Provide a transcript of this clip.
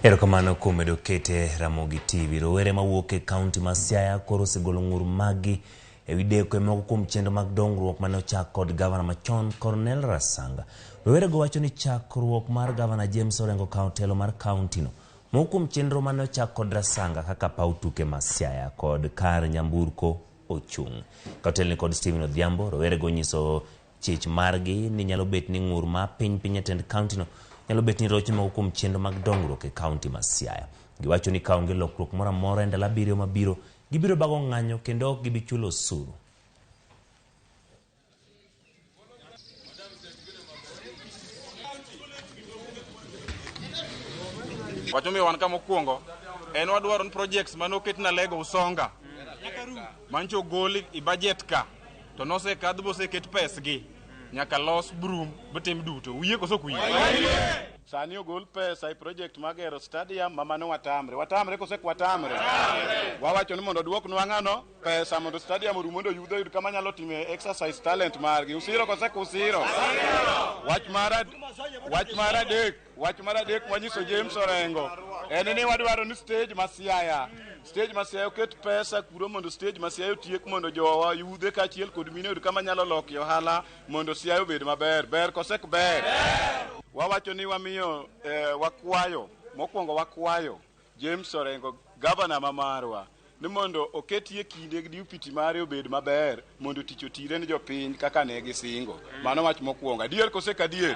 Erokamano kuom medo kete Ramogi TV. Rowere mawuok e kaunti ma Siaya koro osegolo ng'ur maggi e wi deko e moko kuom chenro mag dongruok mane ochak kod gavana machon Cornel Rasanga. Rowerego wacho ni chakruok mar gavana James Orengo kawo telo mar kauntino. Moko kuom chenro mane ochak kod Rasanga kaka paw tuke ma Siaya kod kar nyamburko ochung'. Ka otelni kod Stephen Odhiambo, rowerego onyiso chich margi ni nyalo bet ni ng'ur ma piny piny jatend kauntino nyalo bet ni rocho moko kuom chenro mag dongruok e kaunti ma Siaya. Giwacho ni kaonge lokruok moro amora e ndalo abiriyo mabiro, gibiro bago ng'anyo kendo ok gibi chulo osuru. Wach momiyo wan ka mokwongo en wadwaro ni projects mane oket na Lego Usonga mancho ogol i budget ka to nosekadh boseket pesgi nyaka los broom botim duto. Uyie koso ok uyie? Sani ogol pesa e project mar gero stadium ma mano watamre. Watamre kose ok watamre? Wawacho ni mondo oduoknwa ng'ano pesa mondo stadium orum mondo yudhe oyud kama nyalo time exercise talent margi. Usiro kose ok usiro? Wach mar wach mar adek wach mar adek mwanyiso James Orengo en ni wadwaro ni stage ma Siaya stage ma Siaya oket pesa kuro mondo stage ma Siaya otiek mondo jowa yudhe kaachiel kod mine oyud kama nyalo lokie ohala mondo Siaya obed maber. Ber kose ok ber? Wawacho ni wamiyo eh, wakwayo mokwongo wakwayo James Orengo gavana ma marwa ni mondo oketie kinde gi deputy mare obed maber mondo tich otire ni jopiny kaka ne gisingo. Mano wach mokwongo. Adier kose ok adier?